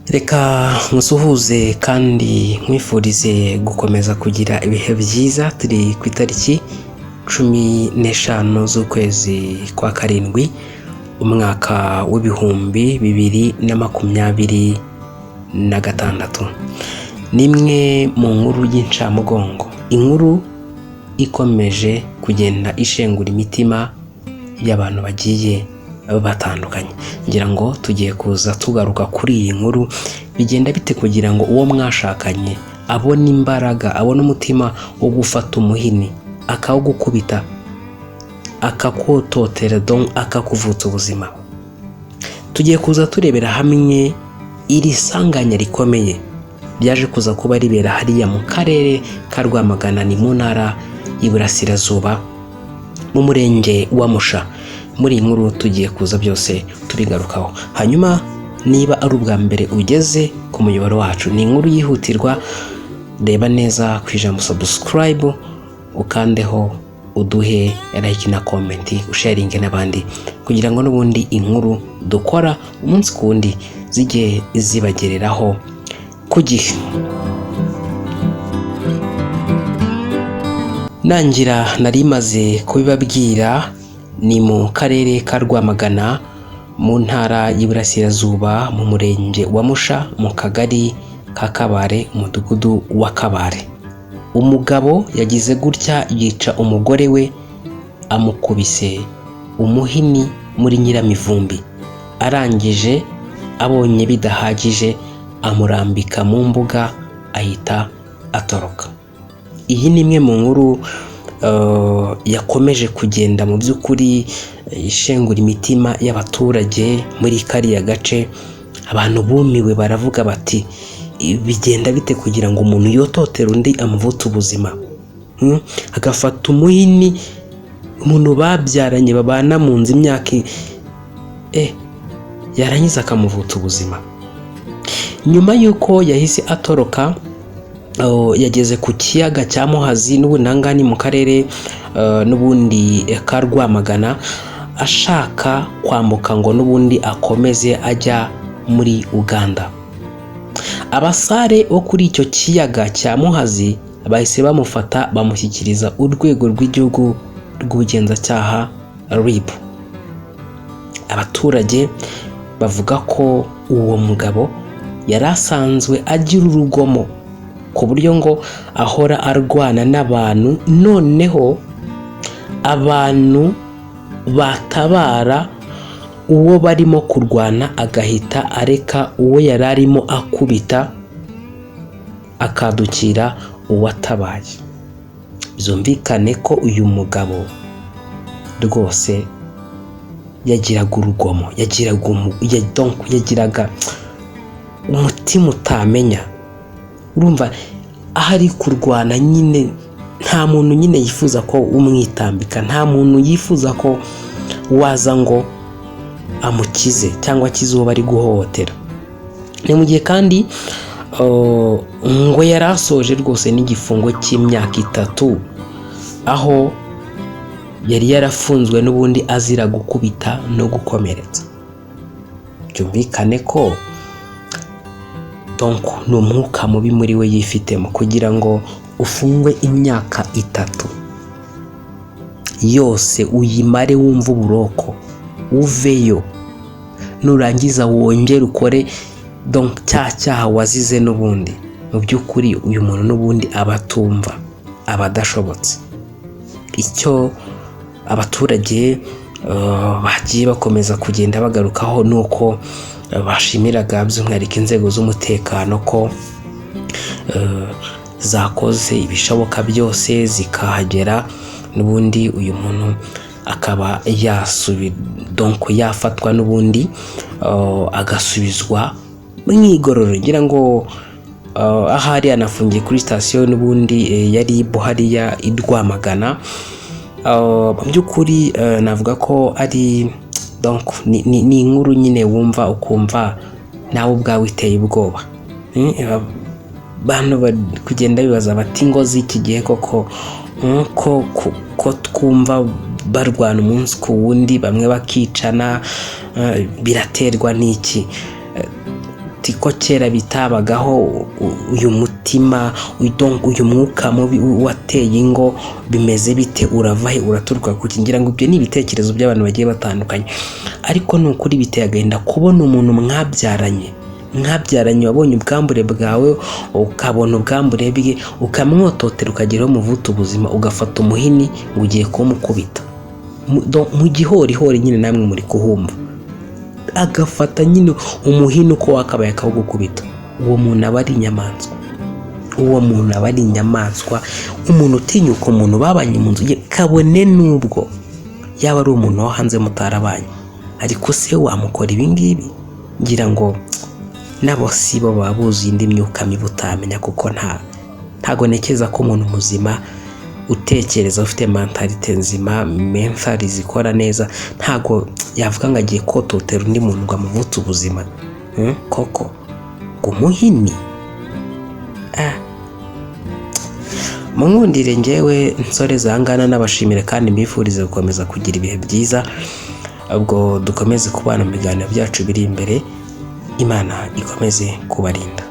Reka nkusuhuze kandi nkwifurize gukomeza kugira ibihe byiza. Turi ku itariki 15 z'ukwezi kwa karindwi, umwaka w'2026. Ni imwe mu nkuru y'incamugongo, inkuru ikomeje kugenda ishengura imitima y'abantu bagiye batandukanye. Ngira ngo tugiye kuza tugaruka kuri iyi nkuru. Bigenda bite kugira ngo uwo mwashakanye abone imbaraga, abone umutima wo gufata umuhini akawugukubita, akakototera, donc akakuvutsa ubuzima? Tugiye kuza turebera hamwe iri sanganya rikomeye ryaje kuza kuba ribera hariya mu karere ka Rwamagana, ni mu ntara y'Iburasirazuba, mu murenge wa Musha. Muri iyi nkuru tugiye kuza byose tubigarukaho. Hanyuma niba ari ubwa mbere ugeze ku muyoboro wacu, ni inkuru yihutirwa, reba neza ku ijambo subscribe, ukandeho, uduhe like na comment, usharinge n'abandi kugira ngo n'ubundi inkuru dukora umunsi ku wundi zijye zibagereraho ku gihe. Nangira nari maze kubibabwira, ni mu karere ka Rwamagana, mu ntara y'Iburasirazuba, mu murenge wa Musha, mu kagari ka Kabare, umudugudu wa Kabare. Umugabo yagize gutya yica umugore we amukubise umuhini muri nyiramivumbi, arangije abonye bidahagije amurambika mu mbuga, ahita atoroka. Iyi ni imwe mu nkuru yakomeje kugenda mu by'ukuri ishengura imitima y'abaturage muri kariya gace. Abantu bumiwe, baravuga bati: "Bigenda bite kugira ngo umuntu yototere undi, amuvutse ubuzima, Agafata umuhini, umuntu babyaranye, babana mu nzu imyaka, yarangiza akamuvutsa ubuzima." Nyuma y'uko yahise atoroka, yageze ku kiyaga cya Muhazi, n'ubundi aha ngaha ni mu karere n'ubundi ka Rwamagana, ashaka kwambuka ngo n'ubundi akomeze ajya muri Uganda. Abasare bo kuri icyo kiyaga cya Muhazi bahise bamufata, bamushyikiriza Urwego rw'Igihugu rw'Ubugenzacyaha, RIB. Abaturage bavuga ko uwo mugabo yari asanzwe agira urugomo, ku buryo ngo ahora arwana n'abantu, noneho abantu batabara uwo barimo kurwana agahita areka uwo yari arimo akubita, akadukira uwatabaye. Byumvikane ko uyu mugabo rwose yagiraga urugomo, donc yagiraga umutima utamenya. Urumva aho ari kurwana nyine, nta muntu nyine yifuza ko umwitambika, nta muntu yifuza ko waza ngo amukize cyangwa akize uwo bari guhohotera. Ni mu gihe kandi ngo yari asoje rwose n'igifungo cy'imyaka 3, aho yari yarafunzwe n'ubundi azira gukubita no gukomeretsa. Byumvikane ko donc ni umwuka mubi muri we yifitemo, kugira ngo ufungwe imyaka 3 yose, uyimare wumve uburoko, uveyo, nurangiza wongere ukore donc cya cyaha wazize n'ubundi. Mu by'ukuri uyu muntu n'ubundi aba atumva, aba adashobotse. Icyo abaturage bagiye bakomeza kugenda bagarukaho ni uko bashimiraga by'umwihariko inzego z'umutekano ko zakoze ibishoboka byose zikahagera, n'ubundi uyu muntu akaba donc yafatwa, n'ubundi agasubizwa mu igororero. Ngira ngo ahari anafungiye kuri sitasiyo n'ubundi ya RIB hariya i Rwamagana. Mu by'ukuri navuga ko ari donc ni inkuru nyine wumva ukumva nawe ubwawe iteye ubwoba. Bantu bari kugenda bibaza bati: "Ingo z'iki gihe koko, ko twumva barwana umunsi ku wundi, bamwe bakicana, biraterwa n'iki?" Ati ko kera bitabagaho, uyu mutima, uyu mwuka mubi wateye ingo bimeze bite? Urava he? Uraturuka kuki? Ngira ngo ibyo ni ibitekerezo by'abantu bagiye batandukanye, ariko ni ukuri biteye agahinda kubona umuntu mwabyaranye, wabonye ubwambure bwawe, ukabona ubwambure bwe, ukamwototera, ukageraho umuvuta ubuzima, ugafata umuhini ngo ugiye kumukubita mu gihorihori nyine. Namwe muri kuhumva, agafata nyine umuhini uko wakabaye akawugukubita. Uwo muntu aba ari inyamaswa, uwo muntu aba ari inyamaswa. Umuntu utinyuka umuntu babanye mu nzu ye, kabone n'ubwo yaba ari umuntu wo hanze mutarabanye, ariko se wamukora ibi ngibi? Ngira ngo nabo si bo, baba buzuye indi myuka mibi utamenya, kuko ntago ntekereza ko umuntu muzima utekereza, ufite mentalité nzima, mentali zikora neza, ntago yavuga ngo agiye kototera undi muntu ngo amuvutse ubuzima. Koko ngo umuhini? Ah. Munkundire ngewe nsore zangana n'abashimire kandi mbifurize gukomeza kugira ibihe byiza. Ubwo dukomeze kubana mu biganiro byacu biri imbere. Imana ikomeze kubarinda.